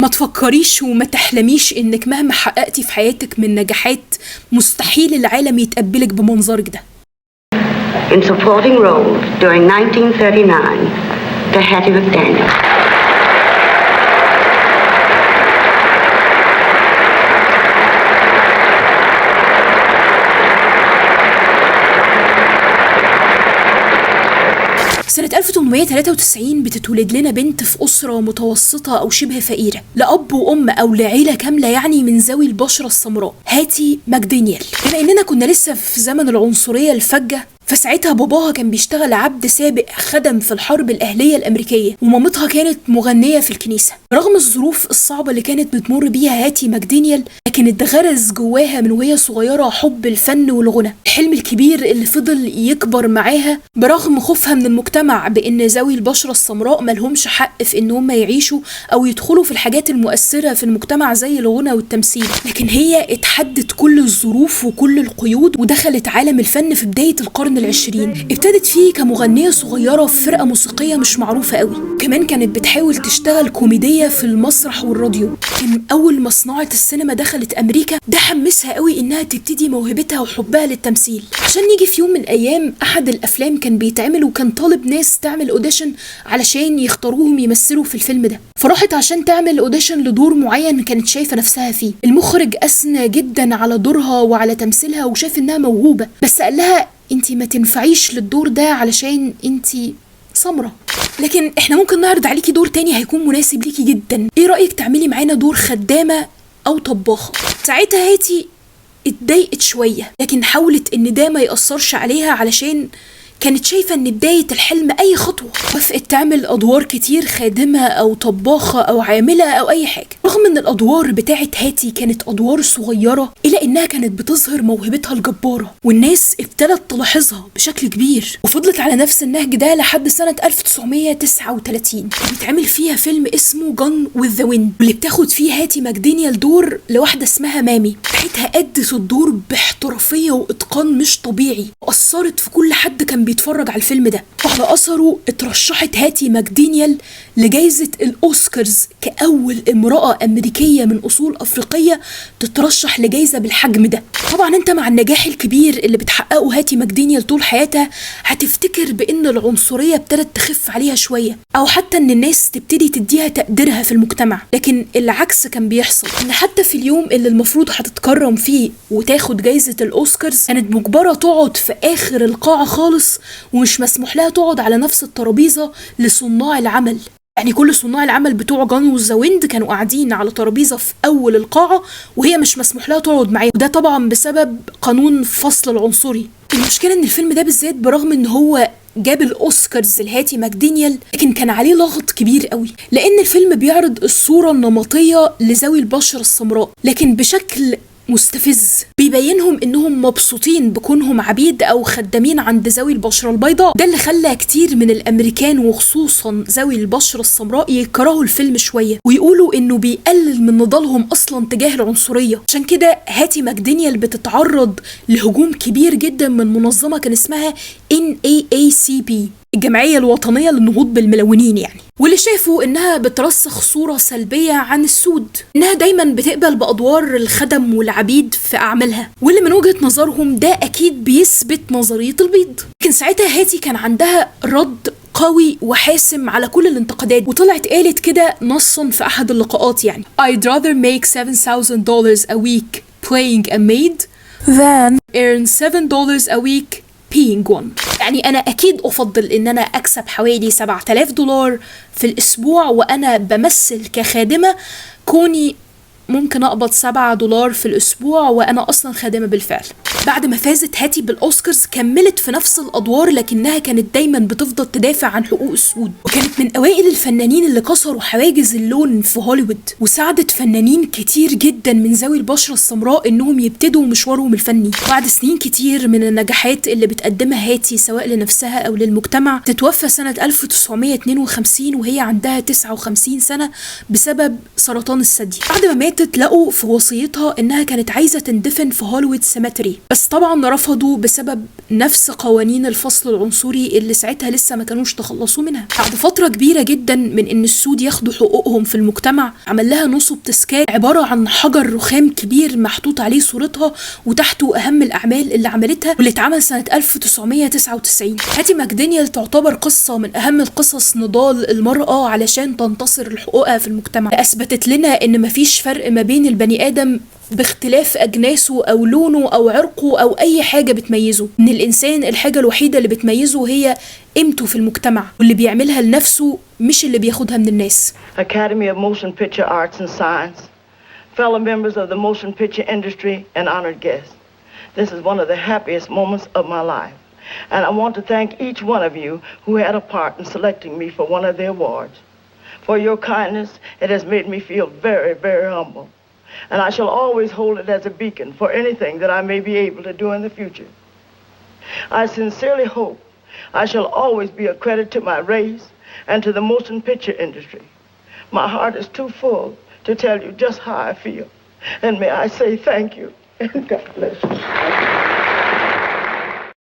ما تفكريش وما تحلميش انك مهما حققتي في حياتك من نجاحات مستحيل العالم يتقبلك بمنظرك ده. In supporting roles during 1939 to Hattie McDaniel. سنة 1893 بتتولد لنا بنت في أسرة متوسطة أو شبه فقيرة، لأب وأم أو لعيلة كاملة يعني من ذوي البشرة السمراء، هاتي ماكدانيال. بما إننا كنا لسه في زمن العنصرية الفجة، فساعتها باباها كان بيشتغل عبد سابق خدم في الحرب الأهلية الأمريكية، ومامتها كانت مغنية في الكنيسة. رغم الظروف الصعبة اللي كانت بتمر بيها هاتي ماكدانيال، لكن اتغرز جواها من وهي صغيرة حب الفن والغنى، الحلم الكبير اللي فضل يكبر معاها برغم خوفها من المجتمع بأن ذوي البشرة السمراء ملهمش حق في إن هم يعيشوا أو يدخلوا في الحاجات المؤثرة في المجتمع زي الغنى والتمثيل. لكن هي اتحدت كل الظروف وكل القيود ودخلت عالم الفن في بداية القرن العشرين. ابتدت فيه كمغنية صغيرة في فرقة موسيقية مش معروفة قوي، كمان كانت بتحاول تشتغل كوميدية في المسرح والراديو. لكن أول ما صناعة السينما دخلت أمريكا ده حمسها قوي إنها تبتدي موهبتها وحبها للتمثيل، عشان يجي في يوم من الأيام أحد الأفلام كان بيتعمل وكان طالب ناس تعمل audition علشان يختاروهم يمثلوا في الفيلم ده، فراحت عشان تعمل audition لدور معين كانت شايفة نفسها فيه. المخرج أثنى جدا على دورها وعلى تمثيلها وشاف إنها موهوبة، بس قال لها انتي ما تنفعيش للدور ده علشان انتي سمرة، لكن احنا ممكن نعرض عليكي دور تاني هيكون مناسب ليكي جدا، ايه رأيك تعملي معانا دور خدامة او طباخة؟ ساعتها هاتي اتضايقت شوية، لكن حاولت ان ده ما يأثرش عليها علشان كانت شايفة ان بداية الحلم اي خطوة. وافقت تعمل ادوار كتير، خادمة او طباخة او عاملة او اي حاجة. رغم ان الادوار بتاعت هاتي كانت ادوار صغيرة، الا انها كانت بتظهر موهبتها الجبارة والناس ابتدت تلاحظها بشكل كبير، وفضلت على نفس النهج ده لحد سنة 1939 بيتعمل فيها فيلم اسمه Gone with the Wind، واللي بتاخد فيه هاتي ماكدانيال دور لواحدة اسمها مامي. ساعتها أدت الدور باحترافية وإتقان مش طبيعي، وأثرت في كل حد كان بيتفرج على الفيلم ده. وعلى أثره اترشحت هاتي ماكدانيال لجائزة الأوسكارز كأول امرأة أمريكية من أصول أفريقية تترشح لجائزة بالحجم ده. طبعا انت مع النجاح الكبير اللي بتحققه هاتي ماكدانيال طول حياتها هتفتكر بأن العنصرية ابتدت تخف عليها شوية، أو حتى أن الناس تبتدي تديها تقديرها في المجتمع، لكن العكس كان بيحصل. إن حتى في اليوم اللي المفروض هتتكرم فيه وتاخد جائزة الأوسكارز كانت مجبرة تقعد في آخر القاعة خالص، ومش مسموح لها تقعد على نفس الترابيزة لصناع العمل. يعني كل صناع العمل بتوع Gone with the Wind كانوا قاعدين على ترابيزة في أول القاعة وهي مش مسموح لها تقعد معاهم، وده طبعا بسبب قانون فصل العنصري. المشكلة إن الفيلم ده بالذات برغم إن هو جاب الأوسكارز لهاتي ماكدانيال، لكن كان عليه لغط كبير قوي، لأن الفيلم بيعرض الصورة النمطية لذوي البشرة السمراء لكن بشكل مستفز، بيبينهم انهم مبسوطين بكونهم عبيد او خدامين عند ذوي البشرة البيضاء. ده اللي خلى كتير من الامريكان وخصوصا ذوي البشرة السمراء يكرهوا الفيلم شوية ويقولوا انه بيقلل من نضالهم اصلا تجاه العنصرية. عشان كده هاتي ماكدانيال بتتعرض لهجوم كبير جدا من منظمة كان اسمها NAACP، الجمعية الوطنية للنهوض بالملونين يعني، واللي شافوا انها بترسخ صورة سلبية عن السود، انها دايما بتقبل بادوار الخدم والعبيد في اعمالها، واللي من وجهة نظرهم ده اكيد بيثبت نظرية البيض. لكن ساعتها هاتي كان عندها رد قوي وحاسم على كل الانتقادات، وطلعت قالت كده نصا في احد اللقاءات يعني I'd rather make $7,000 a week playing a maid than earn $7 a week being one. يعني أنا أكيد أفضل إن أنا أكسب حوالي $7,000 في الأسبوع وأنا بمثل كخادمة، كوني ممكن أقبض $7 في الأسبوع وأنا أصلا خادمة بالفعل. بعد ما فازت هاتي بالأوسكارز كملت في نفس الأدوار، لكنها كانت دايما بتفضل تدافع عن حقوق السود، وكانت من أوائل الفنانين اللي كسروا حواجز اللون في هوليوود، وساعدت فنانين كتير جدا من ذوي البشرة السمراء إنهم يبتدوا مشوارهم الفني. بعد سنين كتير من النجاحات اللي بتقدمها هاتي سواء لنفسها أو للمجتمع، تتوفى سنة 1952 وهي عندها 59 سنة بسبب سرطان الثدي. بعد ما ماتت ماتت لقوا في وصيتها انها كانت عايزة تندفن في Hollywood Cemetery، بس طبعا رفضوا بسبب نفس قوانين الفصل العنصري اللي ساعتها لسه ما كانوش تخلصوا منها. بعد فترة كبيرة جدا من ان السود ياخدوا حقوقهم في المجتمع، عمل لها نصب تذكار عبارة عن حجر رخام كبير محطوط عليه صورتها وتحته اهم الاعمال اللي عملتها، واللي اتعمل سنة 1999. هاتي ماكدانيال تعتبر قصة من اهم القصص نضال المرأة علشان تنتصر لحقوقها في المجتمع. اثبتت لنا ان مفيش فرق ما بين البني ادم باختلاف اجناسه او لونه او عرقه او اي حاجة بتميزه، ان الانسان الحاجة الوحيدة اللي بتميزه هي قيمته في المجتمع واللي بيعملها لنفسه مش اللي بياخدها من الناس. Academy of Motion Picture Arts and Science, fellow members of the motion picture industry and honored guests. This is one of the happiest moments of my life, and I want to thank each one of you who had a part in selecting me for one of the awards. For your kindness, it has made me feel very, very humble, and I shall always hold it as a beacon for anything that I may be able to do in the future. I sincerely hope I shall always be a credit to my race and to the motion picture industry. My heart is too full to tell you just how I feel. And may I say thank you, and God bless you.